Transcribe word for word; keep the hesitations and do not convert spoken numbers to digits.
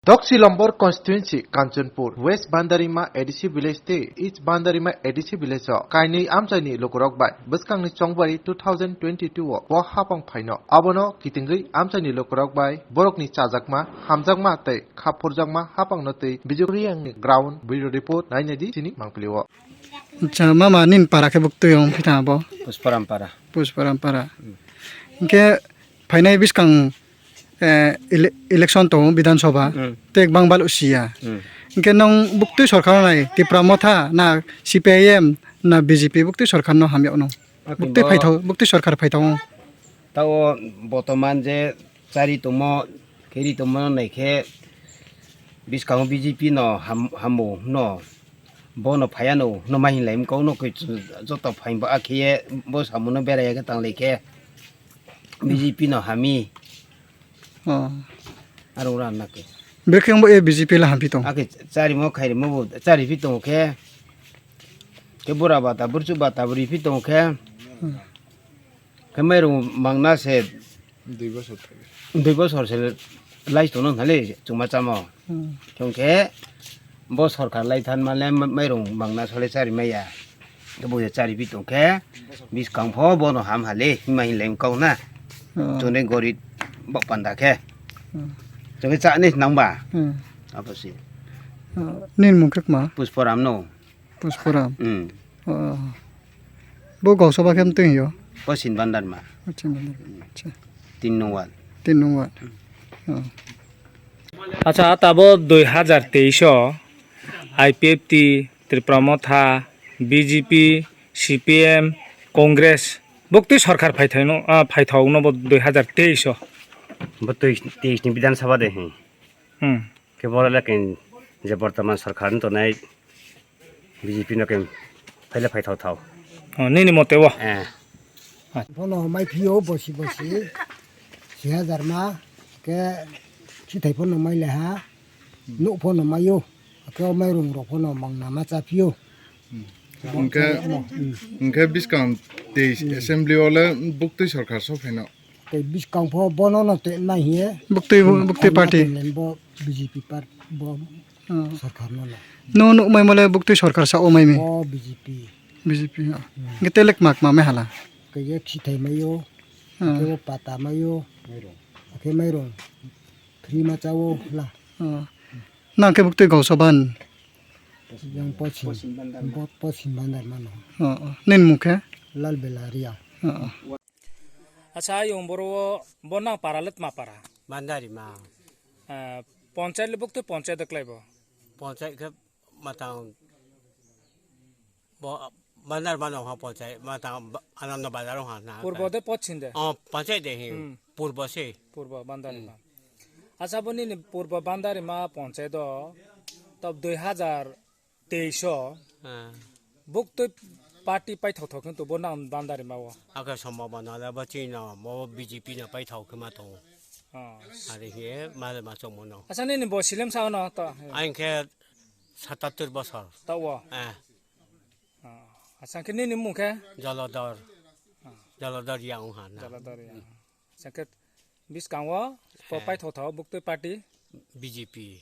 Doksi Lombor constituency Kanchanpur, West Bandarima A D C village tei East Bandarima A D C village o kainwi amchaini lukurok bai bwskangni chongbari two thousand twenty-two o bo hapang phaino. Abono kitingwi amchaini lukurok bai borokni chajakma, hamjakma tei khapurjakma hapangno tei Bijukriangni ground bureau report nainai di chini mangpili o. Acha, mama, nin para khe buktui ong phita abo? Pusparam para. Pusparam para. Hingke phainai bwskang, eh, ele-, election tongo Bidhan Sabha. Hmm. Tei bang bal usiya. Hmm. Hingke nong buktui sorkar nai Tipra Motha na C P I M na B J P buktui sorkar no hamya nong? Akin buktui bo phaithao, buktui sorkar phaithao. Tao botoman je chari tongmo, keri tongmo nai khe bwskango B J P no ham-, hamo no. Bono phaya no, no mahin lai kok no koi joto phain bo akhe bo samuno berai khe tang lai khe B J P no hami. Oh. Aro ura na ke. Bwkhe bo e B J P la hampi tong. Akhe chari mo khairi mo bo chari phi tong khe. Ke bura bata burchu bata buri phi tong khe. Hmm. Khe mairung mangna se dui bosor thai. Dui bosor se lai tono thale chuma chamo. Hmm. Chungkhe bo sorkar lai than male mairung mangna sole chari maya. Bo je chari bi tongkhe biskang pho bono ham hale hima hin leng kau na. Hmm. Chone gorit bok panda khe. Hmm. Chungkhe cha ni nangba. Hmm. Apa si? Hmm. Nin mung khe ma? Pusporam no. Pusporam. Hmm. Oh. Bo Gausoba khe mteng yo? Pochin Bandarma. Pochin Bandarma. Acha. Tin nung ward. Tin nung ward. Oh. Acha, tabo dui hazar teis o I P F T, Tripura Motha, B J P, C P M, Congress, buktui sorkar phaithai no, ah, phaithok no bo dui hazar teis o. Bo tui teis ni Bidhan Sabha de, hmm. Hmm. Khe boro le kin je bortoman sorkar ni tonai B J P no kin phaile phaithok thok. Oh, nini mote bo? Eh. Phono mai phio bosi bosi. Si hazar ma ke sithai phono mai le ha. Nuk phono maio. Ke mai rung rok phono mangna ma cha phio. Hingke, hmm. Hingke biskang teis assembly o le buktui sorkar so phaino. Tei biskang pho bono no te nai hiye. Buktui, hmm, buktui party. Bo B J P par-, bo, hmm, sorkar no na. No nuk mai mole buktui sorkar sa o mai mi. Bo B J P. B J P, oh. Hmm. Hingke telek mak ma me hala. Ke ye khithai mayo. Hmm. Ke bo pata mayo. Ke mairung. Free ma chawo la. Oh. Nang ke buktui gausa ban. Yang pochin. Pochin Bandar. Bo-, pochin Bandar mano. Oh, oh. Nin mung khe? Lal Bela Riang. Oh, oh. Acha, ayung boro bo nang para le tma para? Bandari ma. Ah, ponchayat le buktui ponchayat de klai bo? Ponchayat khe matang bo Bandar mano ha ponchayat, matang ba-, Ananda Bazar ha na. Purbo de pochin de? Oh, ponchayat de hi. Hmm. Purbo se. Purbo Bandari ma. Hmm. Acha, bo nini Purbo Bandari ma ponchayat do, to dui hazar teis o, ah, buktui party paithok thok hintu bo nang Bandari ma o. Ake somo bana le bo chino mo B J P no paithok khe ma tongo. Ah. Ari he ma le ma chomo no. Acha, nini bo silem sa no to? Ang khe satattor bosor. Ta o? Eh. Ah. Acha, khe nini mung khe? Jalodor. Ah. Jalodor yang ha na. Jalodor yang. Acha, khe biskango po, eh, paithok thok buktui party? B J P.